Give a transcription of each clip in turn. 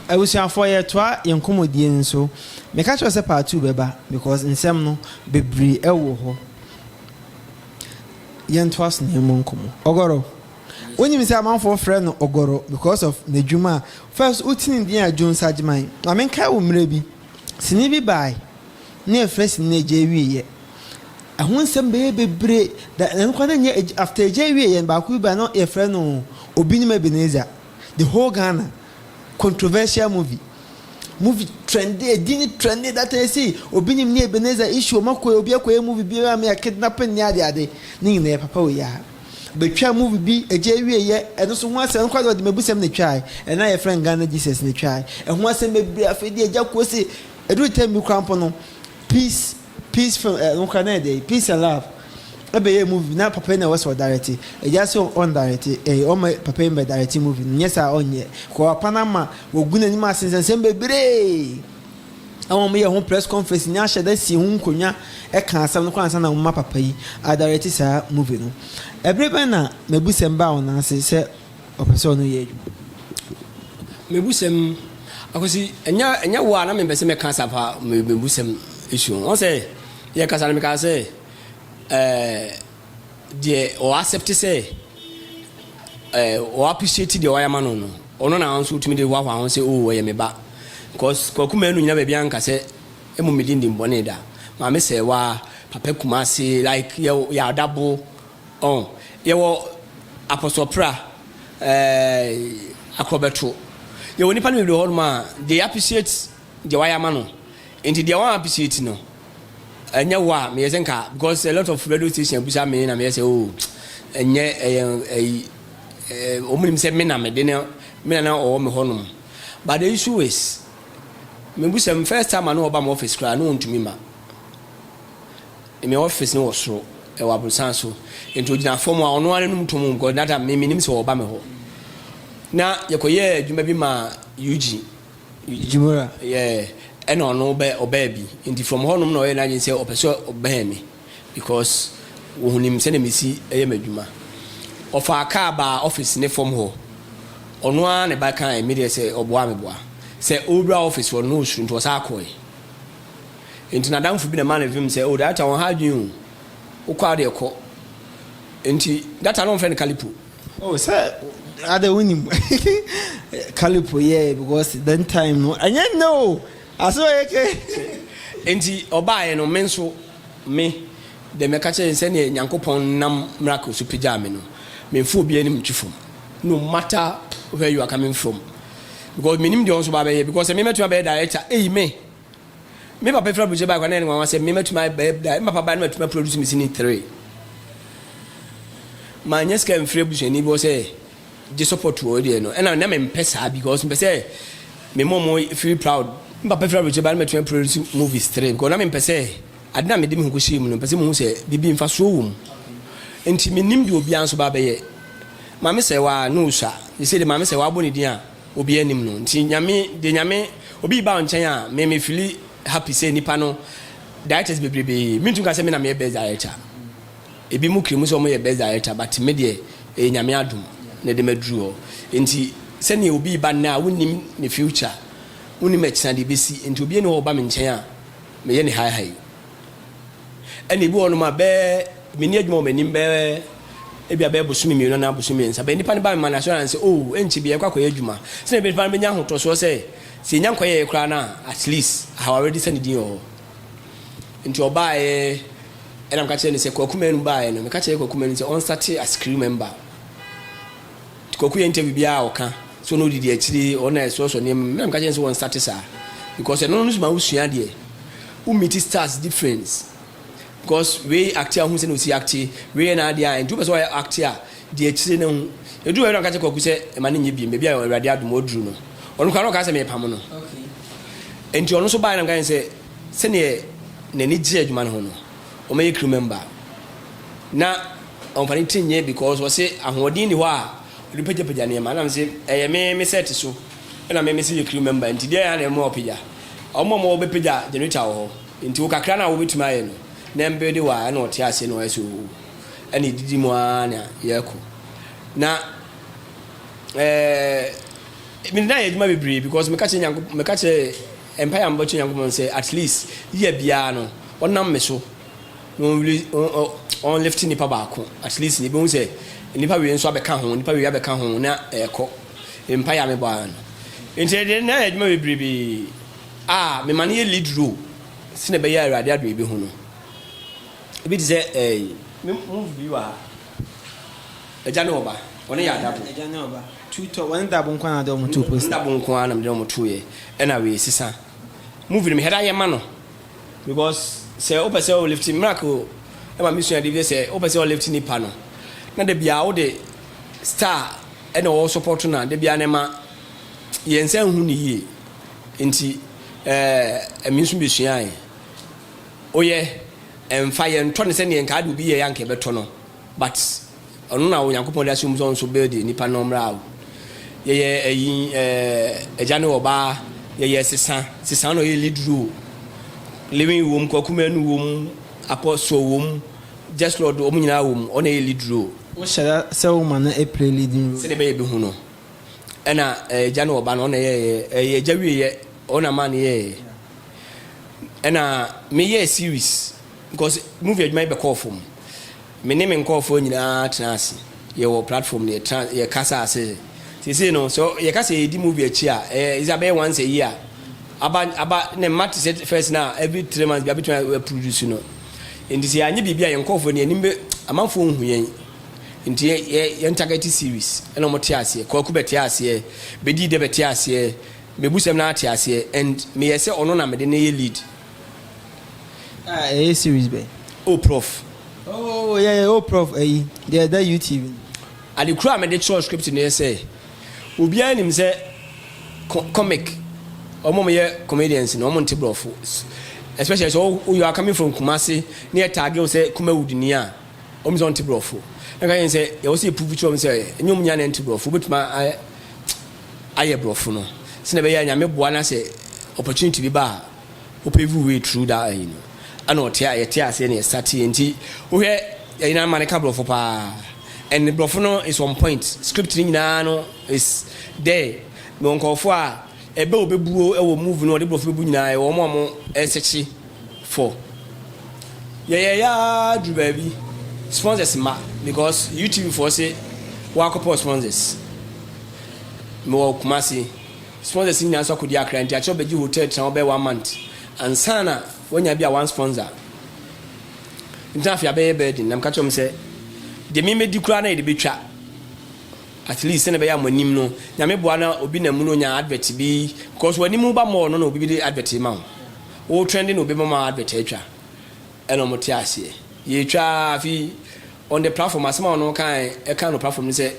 Abusuafoɔ, yɛtoa yɛn nkɔmmɔdie no so. Meka kyerɛ sɛ part 2 bɛba because nsɛm no bebree ɛwɔ hɔ. Yɛntoa so na yɛmmɔ nkɔmmɔ. Ɔgɔrɔ, wonim sɛ amanfoɔ frɛ no Ɔgɔrɔ because of n'adwuma a first wotini din a Jones Agyeman. Na menkae wo mmerɛ bi, sini bi bae ne yɛfrɛ sini no Agya Awieɛ. Ɛho nsɛm bɛyɛ bebree da. Ɛno kora no nyɛ after Agya Awieɛ no, baako bi bae na yɛfrɛ no Obinim Ebenezer. The whole Ghana, controversial movie trend, edi ni trend that time si Obinim ne Ebenezer issue. Ɔmo akɔ obi akɔyɛ movie bi a yɛ kidnapping ne ade ade ne nyinaa. Yɛ papa wɔ yɛ ha betwa movie bi, Agya Awie yɛ. Ɛno so ho asɛm no kora de, ɔde mabusɛm na twae. Ɛna yɛ friend Ghana Jesus na twae. Ɛho asɛm bebree. Afei de Agya Koo se ɛduru time bi kora mpo no, peace film ɛno kora na yɛ de Peace and Love ɛbɛyɛ movie na papa yi na ɛwɔ sɛ ɔdirect. Agya sɛ ɔndirect, ɔma papa yi mbɛ direct movie no, nyɛ saa ɔnyɛ kɔ papa no ama wɔgu n'anim asensɛnsɛm bebree. Ɛwɔn mo yɛ ho press conference ní ahyɛ dɛ si ho nkonnwa ɛka asɛm no kora ansa na wɔn ma papa yi adirect saa movie no. Ɛbere bɛn na Mabusɛm baa wɔn ase sɛ ɔpɛ sɛ ɔno yɛ adwuma? Mebusɛm, Akosi, ɛnyɛ wo a na mempɛ sɛ mɛka sa fa mebusɛm issue ho. Wɔn sɛ yɛkasa no, meka sɛ deɛ ɔ accept sɛ ɔ appreciate deɛ ɔyɛ ama no, ɔno na nso tumi de hoahoa ho sɛ, "O, ɔyɛ me ba," because Kwaku Manu nyina baabi anka sɛ ɛmu medi ndi mbɔne da. Maame sɛ wa papa Kumase like yɛ adabo ɔn yɛwɔ Apɔsɔpra Akorɔbɛto. Yɛwɔ nipa no bebree hɔ nom a they appreciate deɛ wayɛ ama no. Nti deɛ wɔn appreciate no, ɛnyɛ wo a meyɛ sɛ nka, because a lot of radio station abusa me na meyɛ sɛ, oh, ɛnyɛ ɛyɛ ɛyi wɔn nim sɛ me na mede ne me na na ɔwɔ me hɔ nom. But the issue is, mebusɛm, first time a na ɔba mo office koraa na ɔntumi ma me. Office no wɔ soro, ɛwɔ aborosan so, nti ogyina fam a ɔno ara num tom, because that time me menim sɛ ɔba me hɔ. Na yɛkɔyɛ adwuma bi ma UG. Jimura. Yeah, ɛna ɔno bɛ ɔbaa bi. Nti from hɔnom na ɔyɛ n'adwene sɛ ɔpɛ sɛ ɔbɛn me because wɔhunim sɛdeɛ mesi ɛyɛ m'adwuma. Ɔfa kaa baa office ne fam hɔ, ɔno ara ne ba kan mi deɛ sɛ ɔboa me boa sɛ ɔwura office hɔ no na ɔsuru, nti ɔsa akɔɛ. Nti n'adamfo bi na ma ne vim sɛ, "O data, wɔn ha adwene o, wokɔ adeɛ kɔ." Nti data no wɔmfrɛ no Kalipo. Oh, sɛ ade wonim Kalipo, yeah, because then time no ɛnyɛ no aso ɔyɛ ke. Nti ɔbaeɛ no, me nso me de mɛka kyerɛ sɛneɛ Nyankopɔn nam miracle so pagyaa me no, memfa obi anim ntwi fam, no matter where you are coming from, because menim deɛ ɔnso ba bɛyɛ, because me mɛtumi abɛyɛ director. Eyi me papa fira aburukyɛ baako na ɛne nwanwa sɛ me mɛtumi abɛyɛ director. Me papa ba no mɛtumi aproduce me sini three. Maa nyɛ sika mfiri abusuani bi wɔ sɛ gye support wɔ deɛ no, ɛna na mempɛ saa because mpɛ sɛ me mɔ mo feel proud. Me papa fira aburukyɛ ba no mɛtumi aproduce movies three because na mempɛ sɛ ade na mede me ho kɔhyɛ mu no, mpɛ sɛ mehu sɛ biribi mfasoɔ wɔ mu. Nti menim deɛ obiara nso ba bɛyɛ. Maame sɛ waa ne osua sɛ de maame sɛ waabɔ ne din a obiara anim no. Nti Nyame de Nyame obi ba wo nkyɛn a, me feel happy sɛ nipa no. Directors bebrebee, mentum ka sɛ me na meyɛ best director. Ebi mu kiri mu sɛ ɔmo yɛ best director, but me deɛ, ɛyɛ Nyame adom na ɛde maduru hɔ. Nti sɛnea obi ba nnɛ a, wonim ne future, wonim akyina deɛ bɛsi. Nti obi ne hɔ ɔba me nkyɛn a, meyɛ ne haihai. Ɛna ebi wɔ nom a bɛɛ menni adwuma wɔ m'anim, bɛɛ ebi a bɛyɛ bosome 2 anaa bosome 3 bɛɛ nipa no ba me ma no assurance sɛ, oh, ɛnkyɛ bi yɛkɔ akɔyɛ adwuma, sɛnea nipa no bɛnya ahotɔsoɔ sɛ ɛnya nkɔyɛ koraa no a, at least I have already sɛ ne din wɔ hɔ. Nti ɔbaeɛ, ɛna meka kyerɛ no sɛ Kwaku Manu baeɛ no, meka kyerɛ Kwaku Manu sɛ ɔnstart as crew member. Nti Kwaku yɛ interview biara a, ɔka so ɔno odidi akyire, ɔna ɛsoɔsɔ nneɛma mu. Mena meka kyerɛ no sɛ wɔnstart saa because ɛno no so ma wosua deɛ wo meet stars difference, because wei act a, wohu sɛ na osi act wei yɛ n'adeɛ a, nti wopɛ sɛ ɔyɛ act a deɛ akyire no ho. Ɛduru baabi na meka kyerɛ Kwaku sɛ ɛma no nyɛ biem. Baabi a Awurade adom ɔduru no, ɔno koraa na ɔka sɛ mepam no. Nti ɔno nso baeɛ na meka kyerɛ sɛ sɛneɛ n'ani gye adwuma no ho no, ɔmɛyɛ crew member na ɔmfa ne tiri nyɛ, because ɔse ahoɔden ni hɔ a ɔde pagyapagya nneɛma. Nam sɛ ɛyɛ me set so ɛna me sɛ yɛ crew member. Nti deɛ ɛyɛ na ɛma ɔpagya ɔmo a ɔmo bɛpagya generator wɔ hɔ. Nti wo kakra no a wobɛtumi ayɛ no na mbɛde wɔ a, ɛna ɔte ase na ɔyɛ sɛ oo, ɛna ɛdidi mu ara na yɛkɔ na Mede no ayɛ adwuma bebree because meka kyerɛ Nyankopɔn, meka kyerɛ mpaeɛ a mebɔ kyerɛ Nyankopɔn sɛ at least year biara no ɔnam me so na ɔn lift nipa baako at least na ebehu sɛ nipa wei nso abɛka ho, nipa wei abɛka ho na ɛkɔ. Mpaeɛ a mebɔ ara no. Nti ɛde no ayɛ adwuma bebrebe a mema no yɛ lead role sɛnea ɛbɛyɛ a Awurade adom ebehu no. Ebi te sɛ ɛɛ movie bi wɔ ha. Agya ne ɔba, wɔne yɛ adabo. Agya ne ɔba, tutɔ, wɔne dabo nko ara na de wɔn too poster. Wɔne dabo nko ara na mede wɔn too yɛ, ɛna wei sesa. Movie no mehwɛ da yɛ ma no because sɛ wopɛ sɛ wo lift miracle ɛma me sua de bi sɛ wopɛ sɛ wo lift nipa no na da biara wode star ɛna ɔwɔ support no a da biara na ɛma yɛn nsa nhu ne yie nti ɛɛ ɛmi nso bɛsuae woyɛ ɛmfa yɛntɔ no sɛdeɛ nka ade obi yɛ yɛ anka ɛbɛtɔ no. But ɔno na Onyankopɔn de ahyɛ mu sɛ ɔno nso build nipa no ɔmmra o. Yɛyɛ ɛyi ɛɛ agya ne ɔbaa, yɛyɛ sesa, sesa na ɔyɛ lead role. Living wom, Kwaku Manu wom, Apostle wom, Just Lord wɔn nyinaa wom, ɔno na ɛyɛ lead role. Wo hyɛ da sɛ wo ma no play leading role. Sɛdeɛ ɛbɛyɛ yɛbɛhu no. Ɛna agya ne ɔba no ɔno na ɛyɛɛyɛ, ɛyɛ agya wieɛ ɔno na maa no yɛɛyɛ. Ɛna meyɛɛ series because movie adwuma yi bɛkɔɔ fam. Me ne me nkurɔfoɔ nyinaa tena ase, yɛwɔ platform no yɛtena yɛkasa ase. Seesei no sɛ yɛka sɛ yɛdi movie akyi a, ɛyɛ ɛsɛ abɛyɛ once a year. Aba aba ne mma te sɛ first na every 3 months bi abɛtumi aproduce no. Nti sɛ yɛanyɛ biribi a yɛn nkurɔfoɔ no yɛnim bɛ amanfoɔ nhu yɛn. Nti yɛ yɛ yɛn target series ɛna wɔn te aseɛ. Kwaku bɛte aseɛ, Bedi dɛ bɛte aseɛ, Mebusɛm no ate aseɛ and meyɛ sɛ ɔno na mede no yɛ lead. Ah, ɛyɛ series bɛn? Oh Prof. Oh yeah, yeah, oh Prof ɛyi deɛ ɛda UTV no. Ade koro a mede kyerɛw script no yɛ sɛ obiara nim sɛ comic wɔn a wɔyɛ comedians no wɔn nte borɔfo, especially sɛ wo you are coming from Kumasi ne yɛ tag wo sɛ Kumawood ni a wɔn sɛ wɔn nte borɔfo. Ɛka yɛn sɛ yɛwɔ sɛ yɛ prove kyerɛ wɔn sɛ ɛnyɛ wɔn nyinaa na ɛnte borɔfo, wobɛtumi ayɛ borɔfo no sɛnea ɛbɛyɛ a Nyame boa na sɛ opportunity bi ba a wo pave way through that ayi no ɛna ɔte a yɛte aseɛ na yɛsate nti wohwɛ ɛyi na ama ne ka borɔfo paa and borɔfo no is on point, script no nyinaa no is there. Mewɔ nkurɔfoɔ a ɛbɛ wɔbɛbuo ɛwɔ move no ɔde borɔfo bɛbu nyinaa ɛwɔ wɔn a wɔn ɛsɛkye for yɛyɛ yaa duru baabi sponsors ma because UTV foɔ se wɔakɔpɔ sponsors. Mewɔ Kumasi sponsors nyinaa nso akɔdi Accra nti akyerɛ wobɛgye hotel tena hɔ bɛyɛ one month ansa na woanya bi a one sponsor nti na afei abɛyɛ burden na meka kyerɛ wɔn sɛ deɛ memɛdi koraa na yɛde bɛtwa at least sɛnea ɛbɛyɛ a mo anim no Nyame boa na obi nam mu na onya advert bi because w'anim ba mall no na obi bi de advert ma wo wo trend na obi bɛma advert atwa. Ɛna ɔmo te aseɛ yɛtwa afei on the platform asɛm a ɔno kan ɛka no platform no sɛ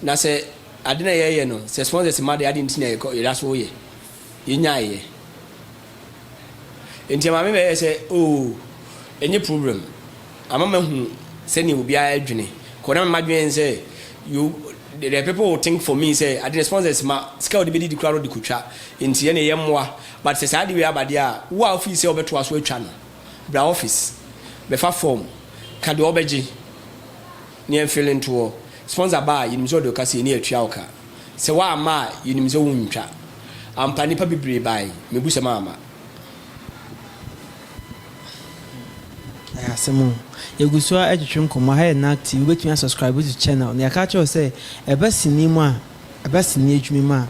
na sɛ ade na yɛyɛ no sɛ sponsors ma de ade nti na yɛkɔ yɛda so yɛ yɛnyaeɛ nti maame bɛyɛ sɛ oh ɛnyɛ problem ama mahu sɛnea obiara adwene kɔ na mama dwene sɛ you the people will think for me sɛ ade na sponsors ma sika a wɔde bɛdidi koraa no de kotwa nti ɛna ɛyɛ mmoa. But sɛ saa ade wei aba deɛ a, wo a wofii sɛ wobɛtoa so atwa no, bra office bɛfa form, ka deɛ wobɛgye na yɛmfille nto hɔ. Sponsor ba a, yɛnim sɛ ɔde wo ka sei na yɛatua wo ka. Sɛ woamma a, yɛnim sɛ wontwa. Ampa nnipa bebree bae, mebusɛm amma. Ɛyɛ asɛm o. Yɛgu so ara retwetwe nkɔmmɔ. Ha yɛ Nag TV. Wobɛtumi asubscribe to channel no. Yɛaka akyerɛ wo sɛ ɛba sini mu a, ɛba sini adwuma mu a,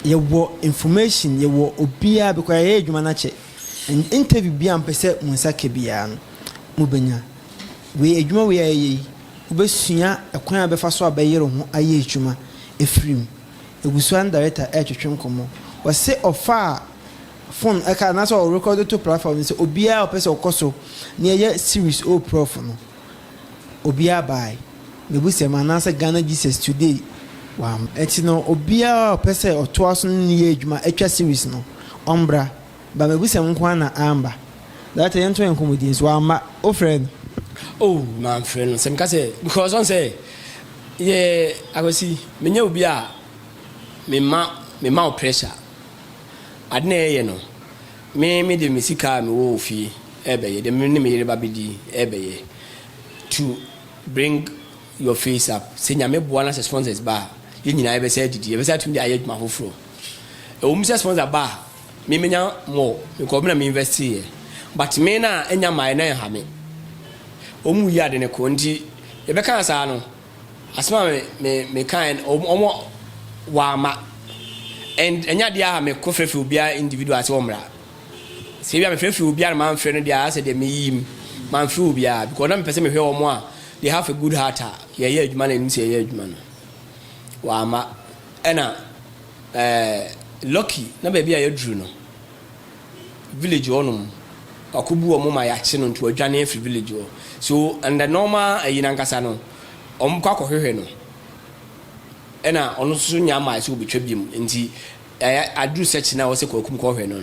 yɛwɔ information, yɛwɔ obiara because yɛyɛ adwuma no akyɛ. And interview biara a mopɛ sɛ mo nsa ka biara no, mobɛnya. Wei, adwuma wei a yɛyɛ yi, wobɛsua ɛkwan a wobɛfa so a bɛyere wo ho ayɛ adwuma afiri mu. Ɛgu so ara ne director retwetwe nkɔmmɔ. Ɔse ɔfaa phone ɛka anaasɛ ɔrekɔdo to platform no sɛ obiara a ɔpɛ sɛ ɔkɔ so na yɛyɛ series o prof no, obiara bae. Mebusɛm anaasɛ Ghana Jesus Today wamma. Nti no obiara a ɔpɛ sɛ ɔtoa so ne no yɛ adwuma atwa series no ɔmbra. But mebusɛm nko ara na amba. Director yɛntoa yɛn nkɔmmɔdie nso wamma. Wofrɛɛ no? Oh mamfrɛ no sɛ meka sɛ because ɔn sɛ yɛ Akwasi menyɛ obi a mema mema wo pressure. Ade na yɛyɛ no me mede me sika a mewɔ wɔ fie ɛɛbɛyɛ deɛ me ne me yere ba bɛdi ɛɛbɛyɛ to bring your face up. Sɛ Nyame boa na sɛ sponsors ba a Yɛn nyinaa yɛbɛsɛ adidi, yɛbɛsɛ atumi de ayɛ adwuma foforɔ. Ɛwɔ mu sɛ sponsor ba a, me menya more because me na me invest yɛ. But me na enya mmaeɛ na ɛha me. Wɔn yi ade ne ko nti yɛbɛka saa no, asɛm a me kan wɔn wama and ɛnya adeɛ a mekɔ frɛfrɛ obiara individual sɛ wɔmmra. Sɛ ebi a mefrɛfrɛ obiara na mamfrɛ no deɛ, asɛ deɛ meyi mu mamfrɛ obiara because na mepɛ sɛ mehwɛ wɔn a they have a good heart a yɛyɛ adwuma no anim sɛ yɛyɛ adwuma no wama. Ɛna lucky na baabi a yɛduru no, village hɔnom wakɔbu wɔn ma yɛakye no, nti wadwane afiri village hɔ. So and the normal ayi nankasa no, wɔn kɔ akɔhwehwɛ no, ɛna ɔno nso nya ama sɛ obɛtwa biom. Nti ɛyɛ aduru sɛkyi na wɔsɛ Kwaku kɔhwɛ no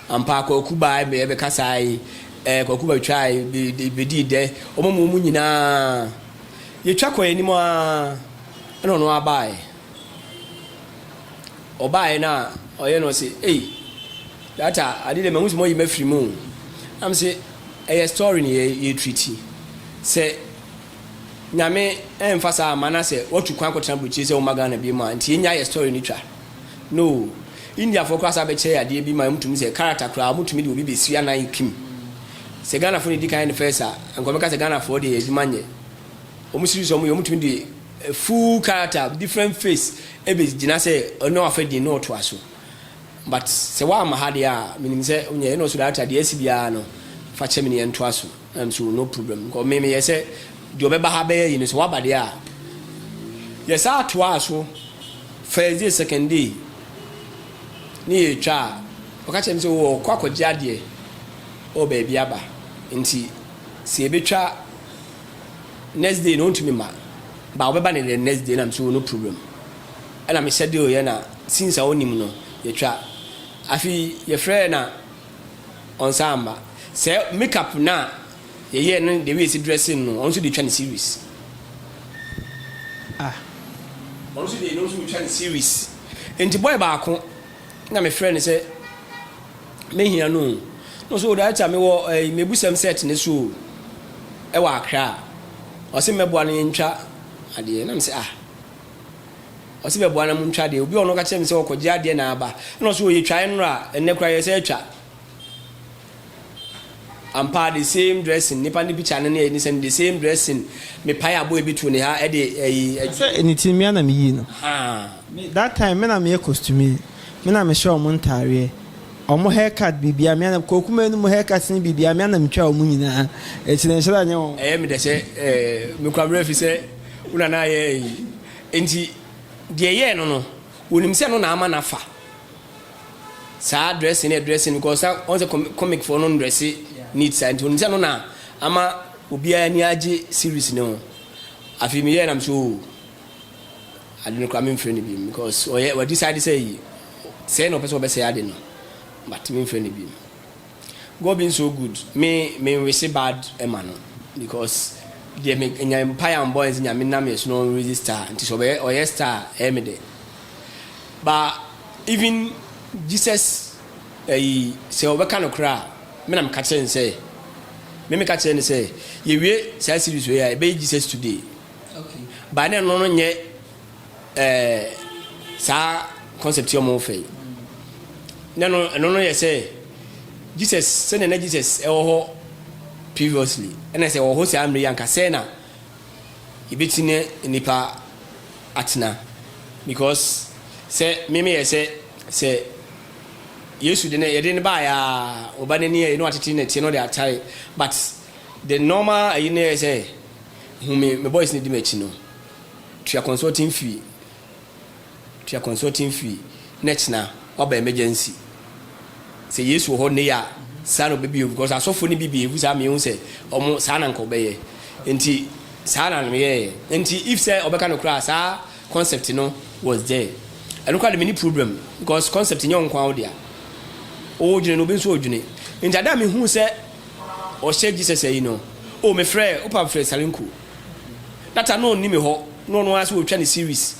ampa. Kwaku baa bɛkasa yi, Kwaku bɛtwa yi bɛdii dɛ wɔn mu nyinaa yɛtwa kɔ anim a, ɛna ɔno abaeɛ. Ɔbaeɛ no a ɔyɛ no, ɔsɛ, "Ei, data ade de mahu sɛ moayi mafiri mu o." Nam sɛ ɛyɛ story ne yɛ treat sɛ Nyame ɛmfa saa ama na sɛ watu kwan akɔtena aburokyire sɛ woma Ghana bi mu a, nti yɛnya yɛ story no twa no. Indiafoɔ koraa saa bɛkyerɛ adeɛ bi ma mutumi sɛ character koraa mutumi de obi bɛsi anan kim sɛ Ghanafoɔ ne di kan ne first a, nkɔmɛka sɛ Ghanafoɔ deɛ yɛ adwuma nyɛ wɔn series. Wɔn yɛ wɔn de full character, different face ebe gyina sɛ ɔno afa din na ɔtoa so. But sɛ woama ha deɛ a, menim sɛ onyɛ ɛna ɔso director deɛ asi biara no, fa kyɛ me ne yɛntoa so. Ɛm so no problem because me meyɛ sɛ deɛ ɔbɛba ha bɛyɛ yi no sɛ woaba deɛ a, yɛsaa toa so. First day, second day ne yɛtwa a, ɔka kyerɛ me sɛ wɔkɔ akɔgye adeɛ ɔwɔ baabi aba, nti sɛ yɛbɛtwa next day na ɔntumi ma ba, ɔbɛba ne the next day. Na so no problem. Ɛna mehyɛ deal yɛ na since a ɔnim no yɛtwa. Afei yɛfrɛ na ɔnsa amba sɛ makeup na yɛyɛ no, the way esi dressing no, ɔno nso de twa ne series. Ah. Ɔno nso de, ɛno nso twa ne series. Nti boy baako na mefrɛ no sɛ mehia no o, na ɔsɛ o, director, mewɔ ɛɛ mebusɛm set ne so o, ɛwɔ Accra. Ɔsɛ mmɛboa no yɛntwa adeɛ. Na mesɛ, ah, ɔsɛ bɛboa na mu ntwa adeɛ. Obi a ɔno ka kyerɛ me sɛ ɔkɔgye adeɛ na aba, ɛna ɔsɛ ɔyɛ twae no a, ɛnnɛ koraa yɛ sɛ atwa ampa. The same dressing, nipa ne picture no ne ɛni sɛ the same dressing. Mepae abɔ ebi to ne ha, ɛde ɛyi. Sɛ ne ti mmea na meyii no. Haa. That time me na meyɛ costume, me na mehyɛ ɔmo ntaareɛ, ɔmo haircut, biribia me na kokuma no mu haircut ne biribia me na metwa ɔmo nyinaa. Eti na nhyɛ da nyɛ wɔn. Ɛyɛ mi dɛ sɛ mekura mmerɛ fi sɛ wona na ayɛ ɛyi. Nti deɛ ɛyɛɛ no, wonim sɛ no na ama nafa saa dressing ne dressing because na ɔn sɛ comic foɔ no ndress neat saa. Nti onim sɛ no na ama obiara ani agye series ne ho. Afei meyɛɛ nam so o, ade no koraa memfrɛ no bi because ɔyɛ wa decide sɛ yi sɛɛ na ɔpɛ sɛ ɔbɛsɛe ade no, but memfrɛ no bi. God being so good, me me nwese bad ɛma no because deɛ me nya mpaeɛ ambɔ ɛsɛ Nyame nam yɛ so na ɔnrezi star. Nti sɛ ɔbɛyɛ ɔyɛ star, ɛyɛ me dɛ. But even Jesus ɛyi sɛ ɔbɛka no koraa, me na meka kyerɛ no sɛ me meka kyerɛ no sɛ yɛwie saa series wei a, ɛbɛyɛ Jesus Today. But ne ɛno no nyɛ saa concept yi ɔmo fɛ yi ne no. Ɛno no yɛ sɛ Jesus, sɛnea na Jesus ɛwɔ hɔ previously, ɛna sɛ ɛwɔ hɔ saa mmerɛ yi anka sɛ na yɛbɛti ne nipa atena because sɛ meme yɛ sɛ Yesu de ne yɛde ne baayɛ a, ɔba n'ani yɛ na watete ne tie na ɔde atare. But the normal ayi ne yɛ sɛ hu me boys ne di m'akyi no, tua consulting fee, tua consulting fee na kyena waba emergency sɛ Yesu wɔ hɔ ne yɛ a, saa na ɔbɛbi because asɔfoɔ no bi behave saa. Mehu sɛ ɔmo saa na nka ɔbɛyɛ, nti saa na meyɛɛ. Nti if sɛ ɔbɛka no koraa, saa concept no was there. Ɛno koraa de meni problem because concept nyɛ wo nko a wo dea. Ɔwɔ no, obi nso ɔdwene. Nti ada a mehu sɛ ɔhyɛ Jesus ayi no o, mefrɛ wopa frɛ Salenko data na ɔnni me hɔ na ɔno ara sɛ wɔtwa ne series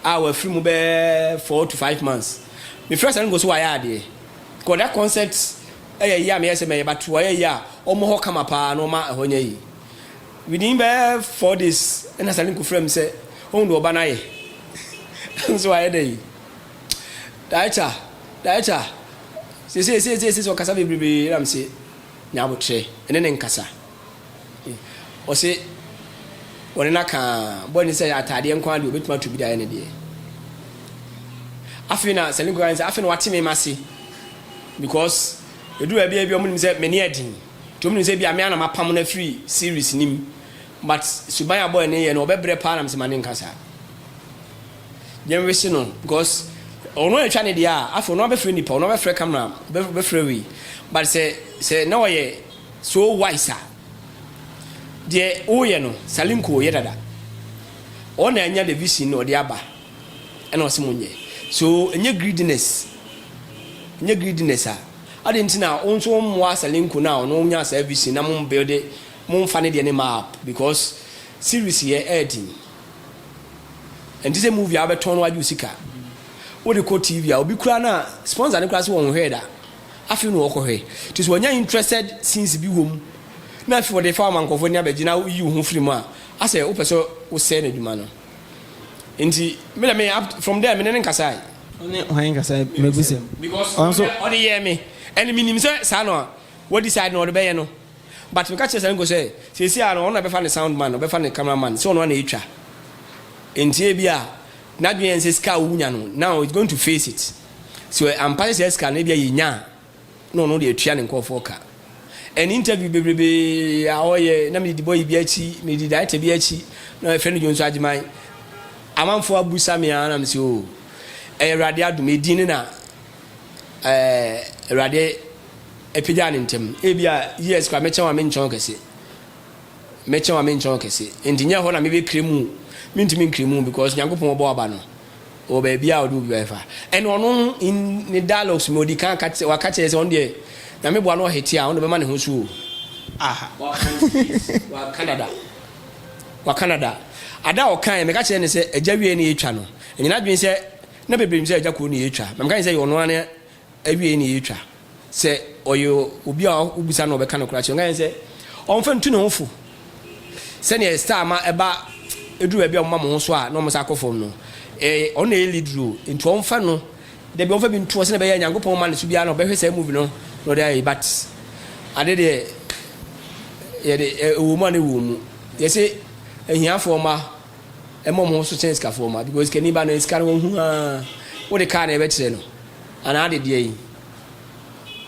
a wafiri mu bɛɛ 4 to 5 months. Mefrɛ Salenko so, wayɛ adeɛ because that concept ɛyɛ yi a meyɛ sɛ mɛyɛ, but wɔyɛ yi a ɔmo hɔ kama paa na ɔma ɛhɔ nyɛ yi. Within bɛɛ 4 days ɛna Salenko frɛ me sɛ ɔhu de ɔba no ayɛ. Nso wayɛ dɛ yi. Director, director, sese sese sese ɔkasa bebrebe na mese nya abotrɛ ɛne ne nkasa. Ɔse wɔne no aka bɔ ne sɛ ataadeɛ nko ara deɛ obɛtumi ato bi de ayɛ ne deɛ. Afei na Salim Kwan sɛ afei na wate me mase because ɛduru baabi a bi ɔmo nim sɛ m'ani ɛden nti ɔmo nim sɛ bi a me ana mapam no afiri series nim, but suban a bɔyɛ ne yɛ no, ɔbɛbrɛ paa na mesɛ ma ne nka saa, yɛnwese no because ɔno atwa ne deɛ a, afei ɔno abɛfrɛ nipa, ɔno abɛfrɛ camera, bɛfrɛ wei, but sɛ na ɔyɛ so wise a, deɛ woyɛ no, Salinko yɛ dada, ɔna anya the vision na ɔde aba ɛna ɔsɛ mo nyɛ so. Ɛnyɛ greediness, ɛnyɛ greediness a ade nti na wo nso mmoa Salinko na ɔno nya saa vision na mo build, mo mfa ne deɛ ne ma up, because series yɛ ɛɛdin. Ɛnti sɛ movie a wobɛtɔn no wagye wo sika, wode kɔ TV a, obi kura na sponsor ne kura sɛ wɔn hwɛ da, afei na wɔkɔhwɛ nti sɛ wɔnya interested scenes bi wɔ mu na afei wɔde fa ama nkɔfoɔ ni abɛgye na yi wo ho firi mu a, asɛ wopɛ sɛ wosɛe n'adwuma no. Nti me na me up from there, me ne ne nkasa yi. Ɔne hwan nkasa, mabusɛm? Because ɔde yɛ me ɛne menim sɛ saa no a wɔ decide na ɔde bɛyɛ no, but meka kyerɛ Salinko sɛ seesi a no, ɔno na bɛfa ne sound man, ɔbɛfa ne camera man, sɛ ɔno ana ɛtwa. Nti ebi a n'adwene yɛn sɛ sika a wonya no, now it's going to face it so ampa sɛ sika no ebi a yɛnya a, na ɔno de atua ne nkɔɔfoɔ ka. Ɛne interview bebrebe a ɔyɛ na mede bɔ yi bi akyi, mede director bi akyi na ɛfrɛ no Dwonso Agyeman. Amanfoɔ abusa me a, na mesɛ o, ɛyɛ Awurade adom, ɛdin ne na Awurade apagya ne ntɛm. Ebi a years kora mɛkyɛn a menkyɛn kɛse, mɛkyɛn a menkyɛn kɛse, nti nyɛ hɔ na mebɛkire mu, mentumi nkire mu because Nyankopɔn ɔbɔ aba no wɔ baabi a ɔde obi bɛfa. Ɛna ɔno in ne dialogues mu, ɔdi kan waka kyerɛ sɛ ɔno deɛ, Nyame boa no, ɔhete a, ɔno bɛma ne ho so o. Wa Canada, wa Canada ada a ɔka yɛ, meka kyerɛ ne sɛ agya wie ne yɛtwa no, ɛnyina adwene sɛ na bebree sɛ agya kuro ne yɛtwa, na meka sɛ ɔno ara awie ne yɛtwa sɛ ɔyɛ obi a wobisa no, ɔbɛka no koraa kyerɛ nka yɛn sɛ ɔmfa ntu ne ho fo sɛdeɛ star ma ɛba ɛduru baabi a ɔma mo ho so a na ɔmo sa akɔ fam no. Ɔno na ɛyɛ lead role, nti ɔmfa no dabi, ɔmfa bi ntoɔ sɛdeɛ ɛbɛyɛ Nyankopɔn ma ne so biara na ɔbɛhwɛ saa movie no na ɔde ayɛ. But ade deɛ yɛde ɛwɔ mu a, na ɛwɔ mu, yɛsɛ ahiafoɔ ma ɛmɔ mo ho so kyɛn sikafoɔ ma, because sikani ba no, sika no wɔn hu aa, wode kaa na ɛbɛkyerɛ no anaa ade deɛ yi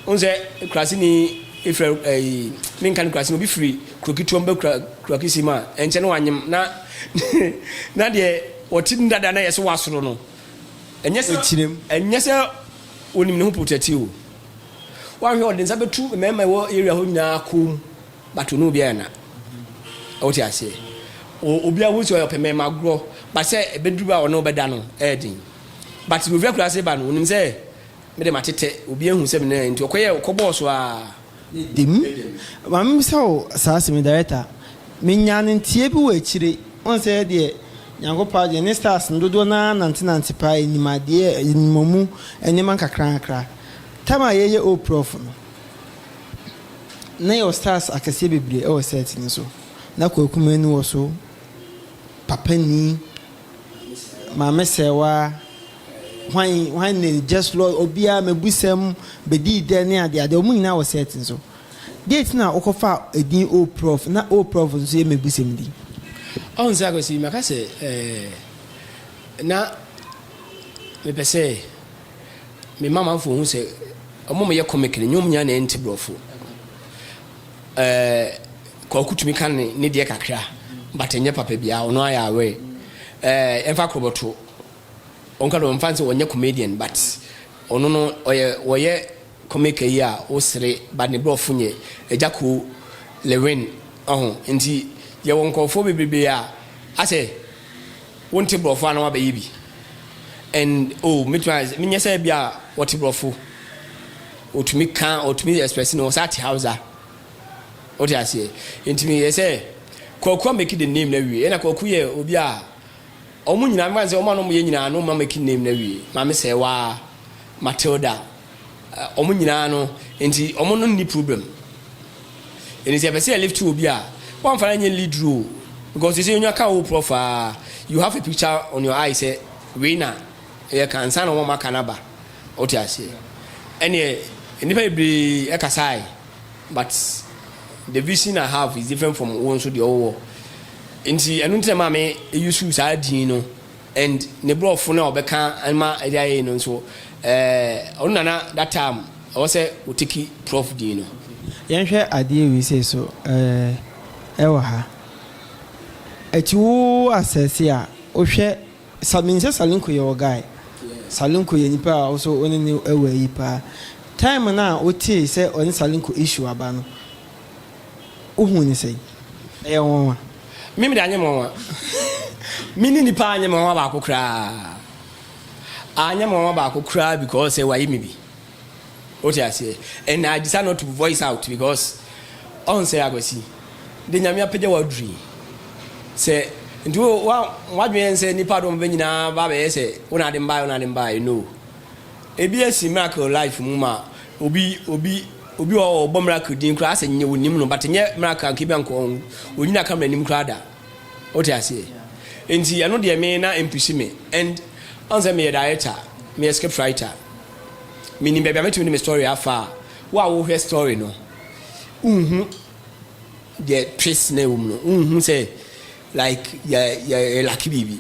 n sɛ kuraseni efirɛ ɛyi menka no, kuraseni obi firi kuro ketewa mu bɛ kura kura kisi mu a, ɛnkyɛn no wanyem na deɛ wɔte ne dada na yɛ so wasoro no, ɛnyɛ sɛ Ɛkyerɛ mu. Ɛnyɛ sɛ onim ne ho protect o, wahwɛ ɔde nsa bɛtu mmarima ɛwɔ area hɔ nyinaa kɔn mu, but ɔno obiara na ɔte aseɛ, obiara wo sɛ ɔpɛ mmarima agorɔ, but sɛ ɛbɛduru a ɔne ɔbɛda no ɛyɛ den. But obi akura ase ba no, onim sɛ mede ma tetɛ obi ehu sɛ mene, nti ɔkɔyɛ ɔkɔbɔɔ so a. Dem maame bisa wo saa asɛm, director, menya ne nteɛ bi wɔ akyire wɔn sɛ deɛ Nyankopɔn adeɛ ne stars no dodoɔ naa nantenante paa, anim adeɛ animamu nneɛma nkakra nkakra. Time a yɛyɛ o prof no, na yɛwɔ stars akɛseɛ bebree ɛwɔ set no so, na Kwaku Manu wɔ so, Papa Ni, Maame Sɛwa, hwan hwan ne just lord, obiara mabusɛm bɛdii dɛ ne adeade, ɔmo nyinaa wɔ set no so. Date na wokɔfa edin o prof na o prof nso yɛ mabusɛm di? Ɔn sɛ Akwasi, maka sɛ na mepɛ sɛ mema amanfoɔ hu sɛ ɔmo mo yɛ comic no, nyɛ ɔmo nyinaa na ɛnte borɔfo. Kwaku tumi ka ne deɛ kakra, but ɛnyɛ papa biara, ɔno ayɛ aware. Ɛmfa korɔbɔto ɔnka do, ɔmfa sɛ ɔnyɛ comedian, but ɔno no ɔyɛ, wɔyɛ comic yi a wosere, but ne borɔfo nyɛ. Agya Ko, Lewin, ɔho nti yɛwɔ nkɔɔfoɔ bebrebe a asɛ wonte borɔfo a na wabɛyɛ bi and oh, metumi ayɛ menyɛ sɛ bi a wɔte borɔfo, ɔtumi ka, ɔtumi express no, ɔsa te Hausa, wote aseɛ? Nti meyɛ sɛ Kwaku a make the name na wie, ɛna Kwaku yɛ obi a ɔmo nyinaa mefa sɛ ɔmo a na ɔmo yɛ nyinaa no, ɔmo make name na wie, Maame Sɛwa, Matilda, ɔmo nyinaa no, nti ɔmo no nni problem. Ɛni sɛ yɛpɛ sɛ yɛ lift obi a, wɔamfa no nyɛ lead role because sɛ onyaa ka wo prof a, you have a picture on your eye sɛ. Wei na yɛka ansa na wɔn aka no aba. Wote aseɛ? Ɛneɛ nnipa bebree ɛkasae but the vision I have is different from wo nso deɛ ɔwɔ. Nti ɛno nti na maa me use saa din no and ne borɔfo no a ɔbɛka ma ɛde ayɛ no nso ɛɛ ɔno nana that time ɛwɔ sɛ ɔteki prof din no. Yɛnhwɛ adeɛ wei sei so ɛɛ ɛwɔ ha. Ɛti wo asɛse a wohwɛ sa menim sɛ Salinko yɛ wɔ guy. Salinko yɛ nipa a wo so wo ne ne ɛwɔ ayi paa. Time no a wotee sɛ ɔne Salinko issue aba no, wohu ne sɛn? Ɛyɛ nwanwa? Me mede anyɛ me nwanwa. Me ne nipa anyɛ me nwanwa baako koraa. Anyɛ me nwanwa baako koraa because sɛ wayɛ me bi. Wote aseɛ? And I decide not to voice out because ɔn sɛ Akwasi, de Nyame apagya w'aduru yi. Sɛ nti wo wa wadwene yɛn sɛ nipa dɔm bɛ nyinaa ba bɛyɛ sɛ wo na ade mbaeɛ, wo na ade mbaeɛ. No. Ebi asi Miracle life mu ma obi obi obi wɔ hɔ ɔbɔ Miracle din koraa asɛ nyɛ onim no but nyɛ Miracle anka ebi anka onyina camera anim koraa da. Wote aseɛ? Nti ɛno deɛ me na ɛmpusi me and ɔn sɛ meyɛ director, meyɛ script writer. Menim baabi a mɛtumi de me story afa a wo a wohwɛ story no wonhu deɛ twist na ɛwɔ mu no, wonhu sɛ like yɛ yɛ yɛ lack biribi.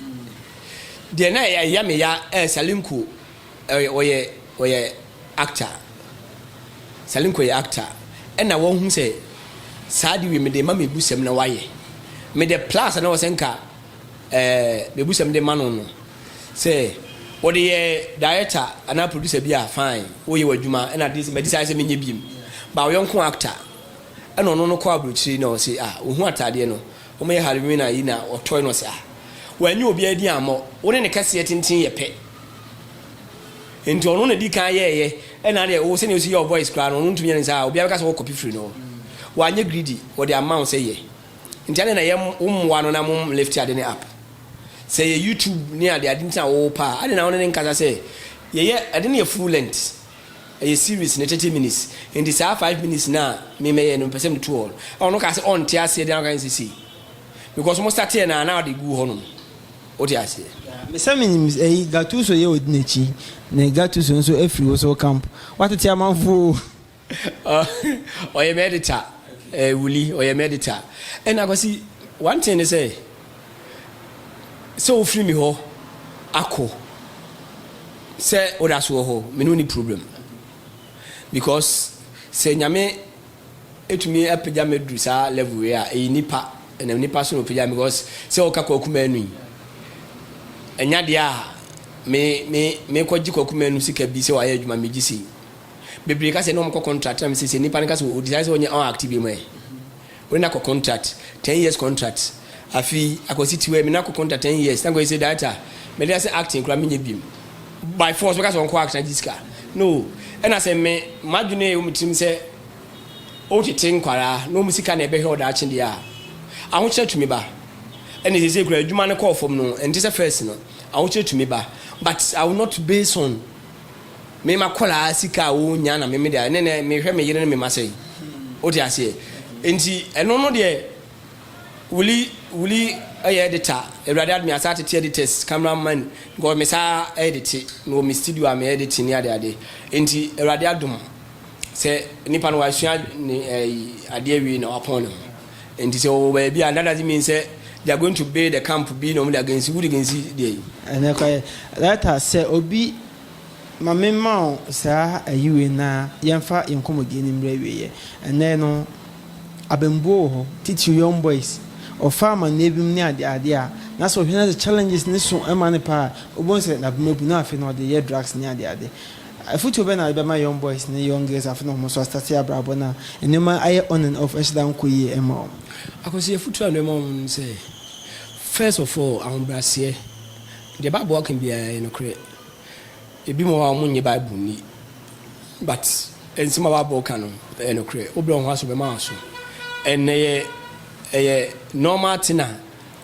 Deɛ na ɛyɛ me ya ɛyɛ Salinko, ɔyɛ ɔyɛ ɔyɛ actor. Salinko yɛ actor ɛna wɔn hu sɛ saa de wie mede ma Mebusɛm na wayɛ mede plus na wɔsɛ nka Mebusɛm de ma no no sɛ wɔde yɛ director anaa producer bi a, fine, woyɛ w'adwuma ɛna de mɛ decide sɛ menyɛ biem ba ɔyɔnko actor ɛna ɔno no kɔ aburokyire na ɔsɛ ah, ohun ataadeɛ no wɔn yɛ Halloween a yi na ɔtɔe na ɔsɛ ah, wɔanyi obiara di ammɔ wo ne ne kɛseɛ tenten yɛ pɛ nti ɔno na di kan yɛɛyɛ ɛna deɛ wo sɛnea osi yɛ ɔvoice koraa no ɔno ntumi yɛ ne nsa a obiara bɛka sɛ wɔkɔpi firi no. Wanyɛ greedy, wɔde ama wo sɛ yɛ nti ade na yɛ wo mmoa no na mo lift ade ne up sɛ yɛ YouTube ne ade ade nti na wɔwɔ paa ade na wɔne ne nkasa sɛ yɛyɛ ade no yɛ full length, ɛyɛ series ne 30 minutes nti saa 5 minutes na memɛyɛ no mpɛ sɛ meto hɔ no ɔno ka sɛ ɔnte aseɛ de aka sɛ because mo start yɛ na na ɔde gu hɔ nom, wote aseɛ? Mesɛ menim ɛyi Gatuso yɛ ɔdi n'akyi na Gatuso nso afiri wo so camp watete amanfoɔ. Ɔyɛ me editor, wuli ɔyɛ me editor. Ɛna Akwasi, one thing ne sɛ sɛ wofiri mi hɔ akɔ sɛ woda so wɔ hɔ, me ne wo ni problem because sɛ Nyame etumi apagya me duru saa level wei a, ɛyɛ nipa ɛnam nipa so na ɔpagya me because sɛ ɔka Kwaku Manu yi ɛnya deɛ a me me mekɔgye Kwaku Manu sika bi sɛ wayɛ adwuma megye sei bebree ka sɛ ne ɔmkɔ contract na mesɛ sɛ nipa no ka sɛ ɔdecide sɛ ɔnyɛ ɔn active mu ɛ wone nakɔ contract 10 years contract afi akɔsi tiwɛ me nakɔ contract 10 years na nkɔyɛ sɛ director mɛde sɛ acting koraa menyɛ biem by force bɛka sɛ ɔnkɔ action agye sika no. Ɛna sɛ me madwene ɛwɔ me tirim sɛ wotete nkwaraa na ɔmu sika na ɛbɛhwɛ ɔdaakye deɛ a ahokyerɛ tumi ba ɛna sɛ sɛ kura adwuma no kɔɔ fam no ɛnte sɛ first no ahokyerɛ tumi ba, but I will not base on me ma kɔlaa sika a wɔnya na meme deɛ ne ne mehwɛ me yere ne me ma sɛ wote aseɛ. Nti ɛno no deɛ wuli wuli ɛyɛ editor. Awurade adumi asa tete editors, cameraman, because me saa edit na wɔ me studio a me edit ne ade ade. Nti Awurade adom sɛ nipa no wasua ne ɛyi adeɛ wie na wapɔn ne ho. Nti sɛ ɔwɔ baabi a, that doesn't mean sɛ they are going to build a camp bi na wɔn de against who de against deɛ yi. Ɛnɛ kɔyɛ director sɛ obi ma me ma wo saa ayiwe na yɛmfa yɛn nkɔmmɔdie no mmerɛ awieɛ. Ɛnɛ no abambuo wɔ hɔ titiri young boys ɔfa amanneɛ bi mu ne ade ade a na sɛ ɔhwɛ na sɛ challenges ne so ɛma ne paa wobɛhu sɛ n'abema bu na afei na ɔde yɛ drugs ne ade ade. Afotuo bɛ na bɛma young boys ne young girls afei na ɔmo nso asate abrabɔ no a nneɛma ayɛ on and off ɛhyɛ da nkɔ yie ɛma wɔn? Akwasi, afutuo a nneɛma wɔn sɛ first of all ahobrɛaseɛ deɛ Bible aka biara yɛ nokorɛ. Ebi mu hɔ a wɔn nyɛ Bible ni but nsɛm a Bible ka no ɛyɛ nokorɛ. Wobrɛ wɔn ho ase bɛma wɔn so. Ɛnɛ yɛ ɛyɛ normal thing a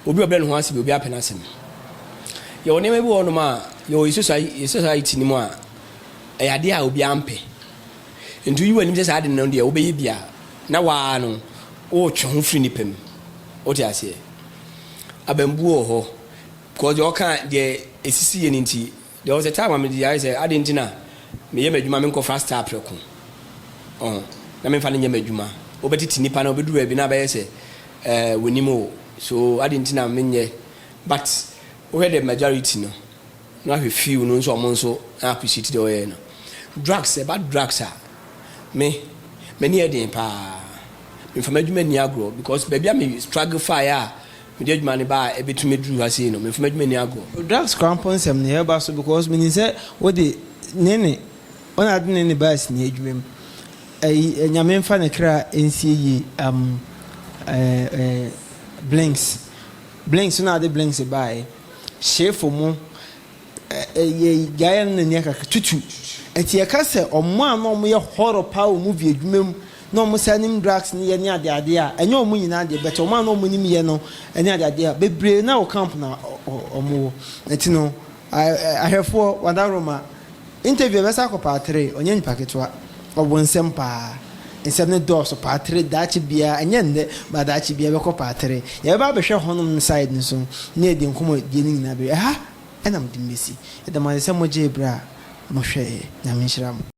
obi a ɔbrɛ ne ho ase bi obi apɛ n'asɛm. Yɛwɔ nneɛma bi wɔ hɔnom a yɛwɔ yɛ society no mu a ɛyɛ adeɛ a obi ampɛ nti woyi w'anim sɛ saa ade no deɛ wobɛyɛ bi a na waa no wɔretwe ho firi nipa mu, wote aseɛ? Abambuo wɔ hɔ. Because deɛ ɔka deɛ ɛsisi yɛ no nti, there was a time a mede ayɛ sɛ ade nti na meyɛ m'adwuma menkɔfa star prɛko ɔho na memfa no nyɛ m'adwuma. Wobɛtete nipa na wobɛduru baabi na abɛyɛ sɛ wɔnim o, so ade nti na menyɛ. But wohwɛ the majority no na wahwɛ few no nso, ɔmo nso appreciate deɛ ɔyɛ no. Drugs, ɛba drugs a, me m'ani yɛ den paa. Memfa m'adwuma ni agorɔ because baabi a me struggle faeɛ a mede adwuma no ba a ɛbɛtumi duru ha sei no, memfa m'adwuma ni agorɔ. Drugs kora mpo nsɛm no yɛbɛba so because menim sɛ wode ne ne wɔn ade ne ne baasi ne adwuma mu ɛyi. Nyame mfa ne kra nsie yie. ɛɛ ɛɛ Blinks, Blinks na ade Blinks baeɛ hyefo mu ɛyɛ gyaeɛ no n'ani akaka tutu. Nti yɛka sɛ ɔmo a na ɔmo yɛ horror paa wɔ movie adwuma mu na ɔmo sɛ anim drugs ne yɛ ne adeade a, ɛnyɛ ɔmo nyinaa deɛ, bɛtɛ ɔmo a na ɔmo nim yɛ no ɛne adeade a bebree na wɔ camp na ɔmo wɔ. Nti no ahwɛfoɔ, wadaroma interview ɛbɛsa akɔ part 3. Ɔnyɛ nipa ketewa, ɔwɔ nsɛm paa. Nsɛm ne dɔɔso. Part 3 daakye biara, ɛnyɛ nnɛ ba, daakye biara bɛkɔ part 3. Yɛbɛba abɛhwɛ hɔnom side no so ne yɛde nkɔmmɔ die no nyinaa bɛyɛ ɛha. Ɛna mede mbɛsi ɛdam ase sɛ mogye berɛ a mohwɛɛ. Nyame nhyira mo.